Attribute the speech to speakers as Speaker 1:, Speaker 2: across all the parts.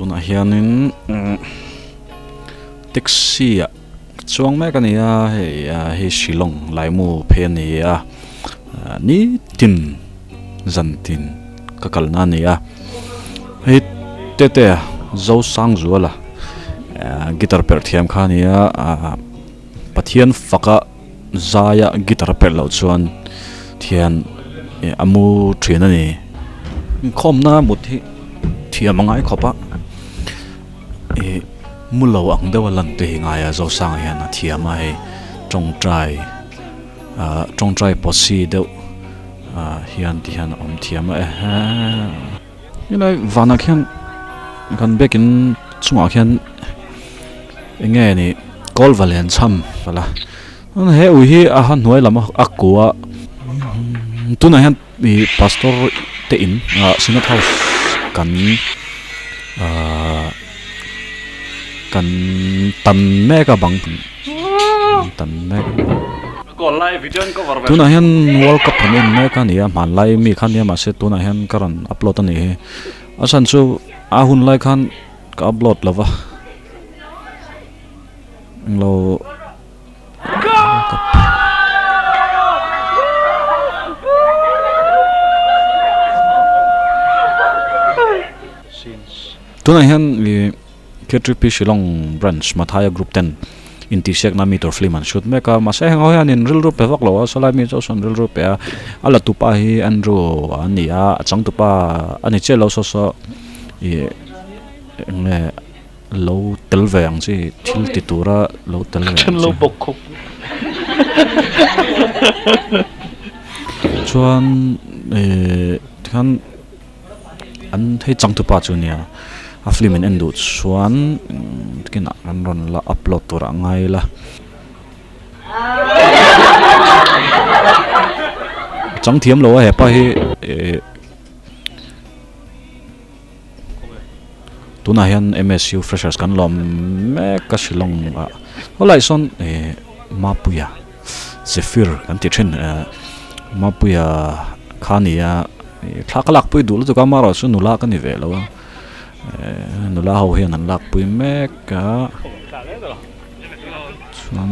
Speaker 1: Tunah hianin umm taxi ah chuang mek a ni a hei hei Shillong laimu phei a ni a nitin zantin ka kalna a ni a hei tete a Zosangzuala guitar perh thiam kha a ni a ah Pathian faka zaia guitar a perh loh chuan thian ih a mu thin a ni inkhawmna mut hi thiam a ngai khawp a ih mu lo ang deuh a lan te hi ngai a Zosanga hian a thiam a hei tawngtai ah tawngtai posi deuh ah hian ti hian a awm thiam a ehe helai vanah khian kan biakin chungah khian eng nge ni kawl va len chham palh a he ui hi a hnuai lam a kua tunah hian ih pastor te in ah synod house kan ahh kan tan mek a bang tan mek tunah hian world cup kan en mek a ni a hmanlai mi kha nia mahse tunah hian ka rawn upload a nih hi a chhan chu a hun lai khan ka upload lo va englo Tunah hian ih K3P Shillong branch Mathaya group ten intihsiakna mi tur film an shoot mek a mahse heng ho hianin rilru pe vak lo a sawlai mi chu sawn rilru pe a a la tupa hi Andrew a ni a a changtupa a ni chiah lo saw saw ih eng nge. Lo tel ve ang chi thil ti tura lo tel ve ang chi. Chuan eh tikhan an hei changtupa chu nia a film in en duh chuan tikin an rawn la upload tur ah ngai ila. Chang thiam lo a hepa hi eh. Tunah hian M_S_U freshers kan lawm mek a Shillong ah helaiah sawn ih Mapuia Zephyr kan tih thin eh Mapuia kha a ni a ih thla ka lakpui duh lutuk a amaherawh chu nula ka ni ve lo a eh nula ho hian an lakpui mek a chuan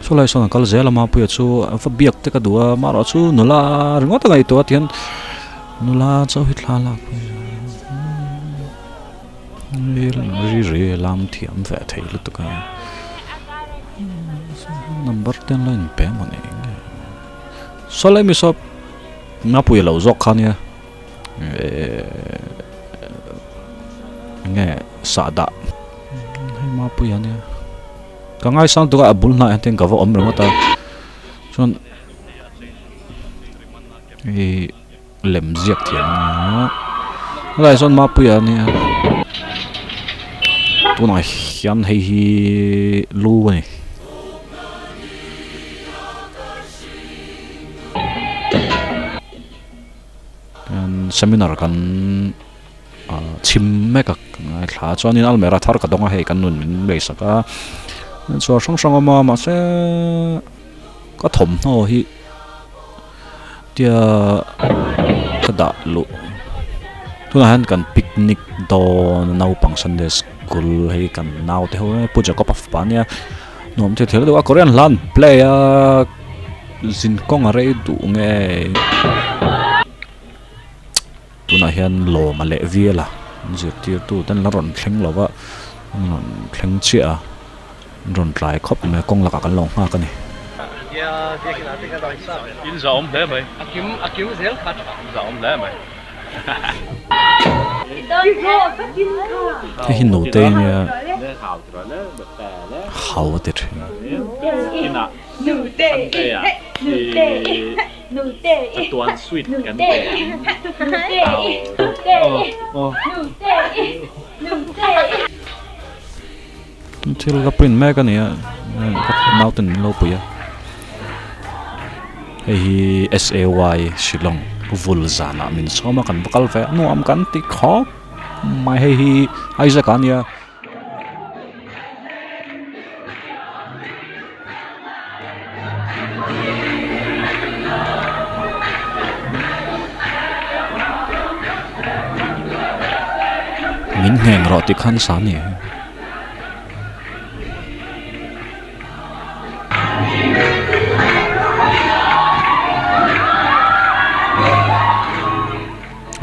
Speaker 1: saw lai sawn a kal zel a Mapuia chu a va biak te ka duh a amaherawh chu nula ringawt a ngaihtuah a tihian. Nula chauh hi thla lak pui ri ri lam thiam ve thei lutuk a number te an lo inpe emaw ni nge saw lai mi saw ngapui lo zawk kha nia ehh nge sahdah hei mapui a nia ka ngaisang tuk a a bul hnaiah te ka va awm ringawt a chuan. Hei lem ziak thiam a nia helaiah sawn mapuia a nia tunah hian hei hi lu a ni. Seminar kan ah chhim mek a kan ngaithla a chuanin almera thar ka dawng a hei kan nun min beisak a chhuar hrang hrang a awm a mahse ka thawmhnaw hi. Tia ka dah luh tunah hian kan picnic dawn a naupang sunday school hei kan naute ho pu Jacob a fapa ania nuam thei thei lutuk a korean hla an play a zinkawng a rei duh nge tunah hian lawma leh viala an zirtirtu ten la rawn thleng lo va an rawn thleng chiah a. An rawn tlai khawp mai a kawng lakah kan lo nghak a ni.
Speaker 2: In za awm hle mai. A kim a kim zel kha tha. In za awm hle mai.
Speaker 1: Hei hi nute nia hau a ti thin. Thil ka print mek a ni a nauten min lo pui a hei hi S A Y Shillong vul zanah min sawm a kan va kal ve a nuam kan ti khawp mai hei hi Isaac a nia. Min ngheng rawh tih khan sa ni.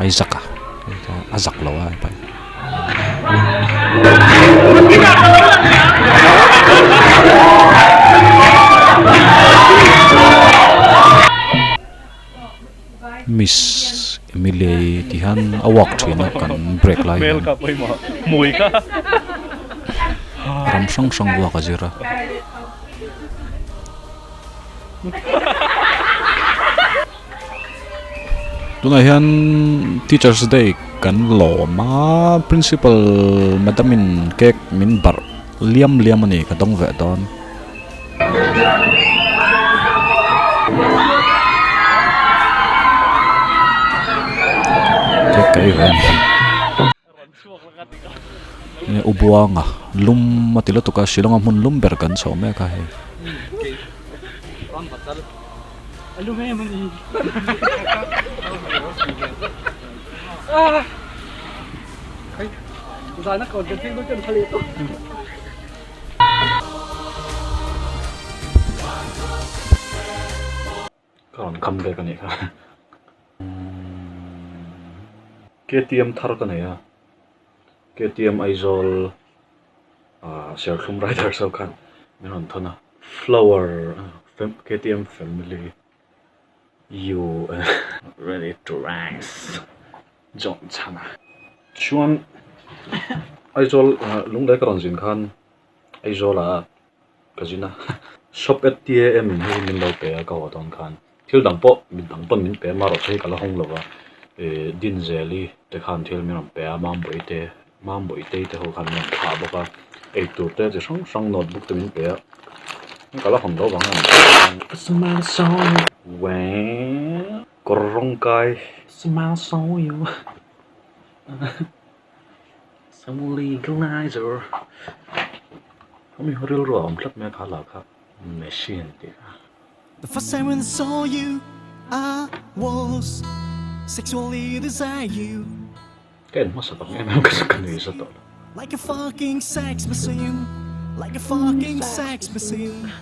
Speaker 1: Isaac a a zak lo a hepa hi. Miss Emilia-i ti hian a walk thin a kan break lai hian ram hrang hrang walk a zir a. Tunah hian Teachers Day kan lawm a Principal Madam in cake min barh liam liam a ni ka dawng veh dawn. Cake ka ei ve a ni. U Buanga lum a ti lutuk a Shillong a hmun lum ber kan chho mek a hei. Ka rawn come back a nih kha. KTM thar ka nei a, KTM Aizawl ah Serthlum Riders ho khan min rawn thawn a, flower KTM family you ready to rise John Chhana chuan Aizawl lunglei ka rawn zin khan Aizawl ah Ka zin a, shop at TAM in hei min lo pe a ka haw dawn khan thil dang pawh mi dang pawn min pe a marawh chu hei ka la hawng lo va ih Dinzeli te khan thil min rawn pe a Mambawi te Mambawi tei te ho khan min rawn thlah bawk a eitur te chi hrang hrang notebook te min pe a ka la hawn lo vang a kawr rawng kai Hemi hi rilru a awm tlat mai a kha lah kha machine tih kha.
Speaker 3: The first time when I saw you I was sexually desire you
Speaker 1: Ka en hmasa tak em em ka ka nui za tawh lo.
Speaker 3: Like a fucking sex machine Like a fucking sex machine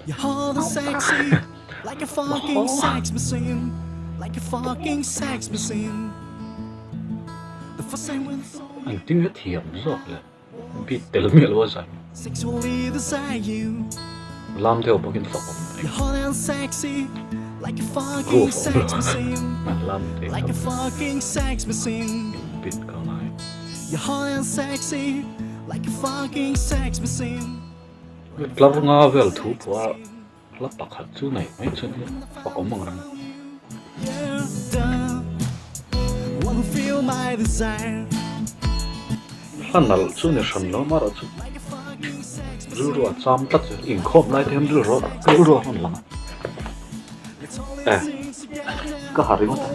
Speaker 3: You're hot and sexy Like a fucking sex machine Like a fucking sex machine The first time when I saw you
Speaker 1: An tinge thiam zawk le. Beat tel miah lo a zai. Lam deuh bawkin fak awm groove a awm lo a lam te kha in beat ka ngai. Tlar nga vel thu pawh a hla pakhat chu nei mai chuan fak awm ang reng. Hla nalh chu ni hran lo amaherawh chu rilru a cham tlat zel inkhawm lai te hian rilru rilru a rawn lang a e ka ha ringawt a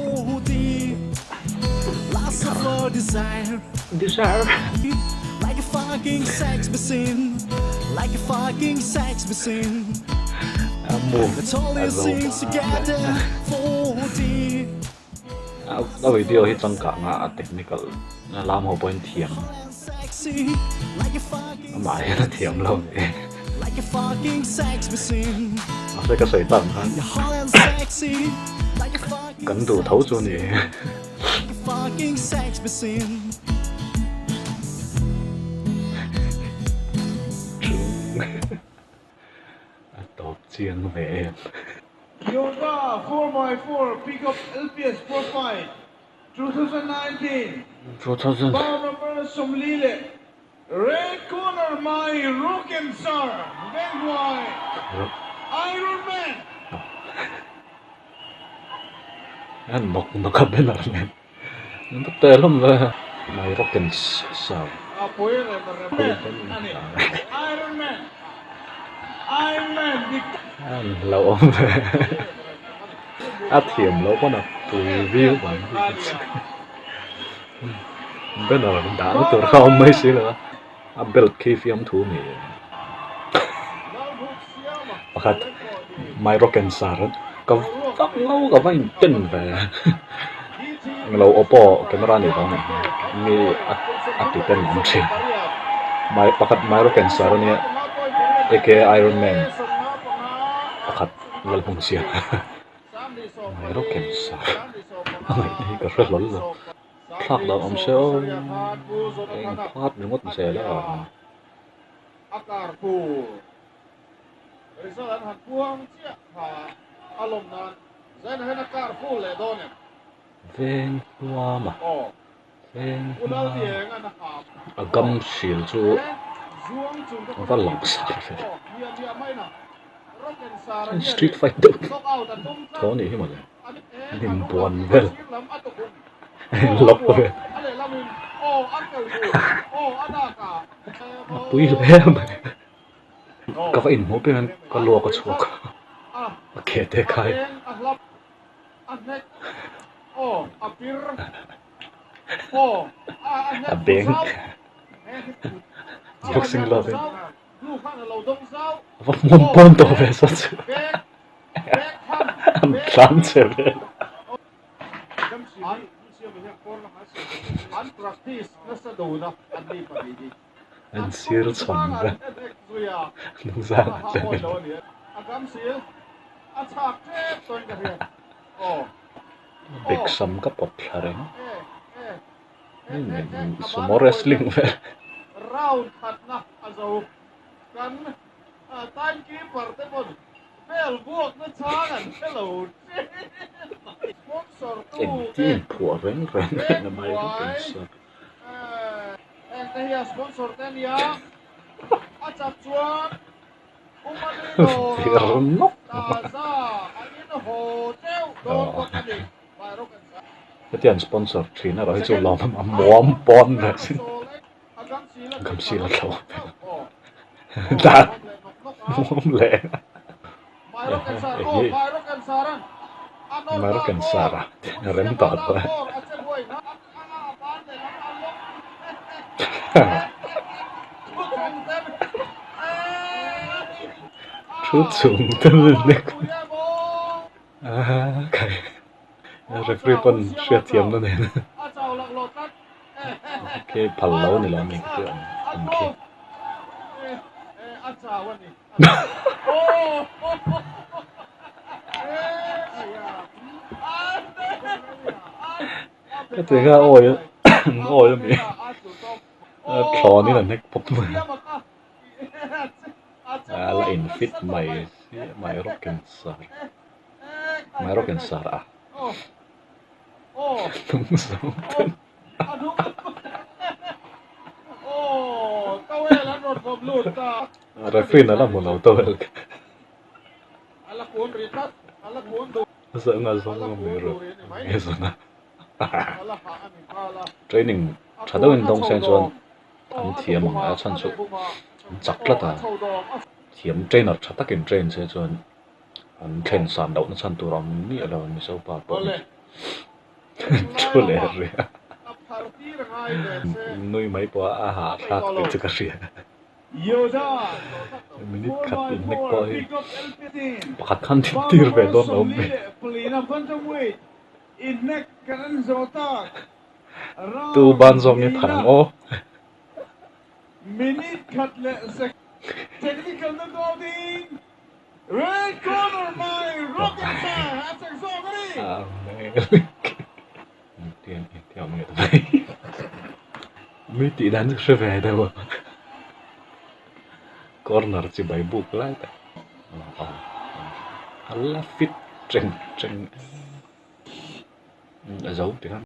Speaker 1: desire. A move a zo a video hi changkang a a technical lam ho pawhin thiam amah hian a thiam lo ni mahse ka sawi tak ang khan kan duh tho chu a ni. A tawp chiang ve em.
Speaker 4: Yoga 4x4 Pickup LPS Profile 2019 Bout number 40 leh Red Corner My Rockin Star Venghnuai Iron Man.
Speaker 1: A nawk nawk a banner nen an va tel hlawm ve My Rockin Star.
Speaker 4: A pawi rem rem a ni Iron Man Iron Man dik tak.
Speaker 1: A hlauhawm ve a thiam loh pawn a pui viau ang. Banner dah na tur kha a awm mai si lo a, a belt khi fiamthu ni pakhat my rock and sar ka vak lo ka va in ten ve. Englo Oppo camera nih vang nih mi a ti ten an thin mai pakhat Myro Cancer ania aka Iron Man pakhat Lalhmun siam Myro Cancer a ngaihna hi ka hre hlawl lo thlak dan awm se aw eng phat ringawt zel a.
Speaker 4: Result an han puang chiah kha a lawm nan Zaina hian a car full leh dawn em?
Speaker 1: Veng hnuam a,
Speaker 4: Aw.
Speaker 1: veng
Speaker 4: U
Speaker 1: hnuam.
Speaker 4: Laldieng an a ham.
Speaker 1: A gam hril chu
Speaker 4: E zuang chung te
Speaker 1: a va
Speaker 4: pawn
Speaker 1: lang sar ve.
Speaker 4: Aw hmiah hmiah mai na Rock and Sara hian
Speaker 1: Street fight deuh
Speaker 4: knock out a tum tlat.
Speaker 1: tho a nih hi mawle.
Speaker 4: An e
Speaker 1: An
Speaker 4: a hnung
Speaker 1: inbuan
Speaker 4: lam
Speaker 1: vel.
Speaker 4: a sir lam a tukhum. Aw a
Speaker 1: Lock
Speaker 4: buang
Speaker 1: vel.
Speaker 4: a lehlamin aw a keu tur aw a dak a.
Speaker 1: A pui hle mai. Ka va inhmuh piang hian ka luak a chhuak a ke te khai. A beng boxing glove in a va hmuam pawn tawh ve saw chu an tlan che vel. An sir chhawn vek hnungzang a tlem em. Bek sam ka pawt thla reng sumo wrestling vel. Engtin inphuah reng reng a mai vek ang sir.
Speaker 4: Hengte hi a sponsor te ania, a chak chuan Umanilo Taza a in haw teuh dawn bawk a ni.
Speaker 1: Hetiang sponsor thin erawh hi chu lawm a muam pawn ve sin gam si la tho dan muam leh hei Marocan Sara rem tawh tawh e. Thu chung te nek a khai referee pawn hriatthiam na nen khi phal lo ni lo mi khi awm khi. Ka ti kha awi awi a mi thlawn in an hek pawp mai a la in fit mai si mai rawk in sar mai rawk in sar a hnung zawng ten referee in a la hmu lo tawel kha. Zawnga zawnga mai rawh nge zawn a training tha deuhin dawng sen chuan an thiam ang a chhan chu an chak tlat a thiam trainer tha takin train se chuan an thlen san lohna chhan tur a awm miah lo mizo pa pawh hi thu leh rih a nui mai pawh a hahthlak tih chu ka hria. Minute khat in hnek pawh hi pakhat khan thil tir ve dawn lo mai. Tu ban zawk nge phan ang aw. Mi tih dan chu hre ve deuh a corner chi bai buk lai tak a la fit teng teng a zo ti khan.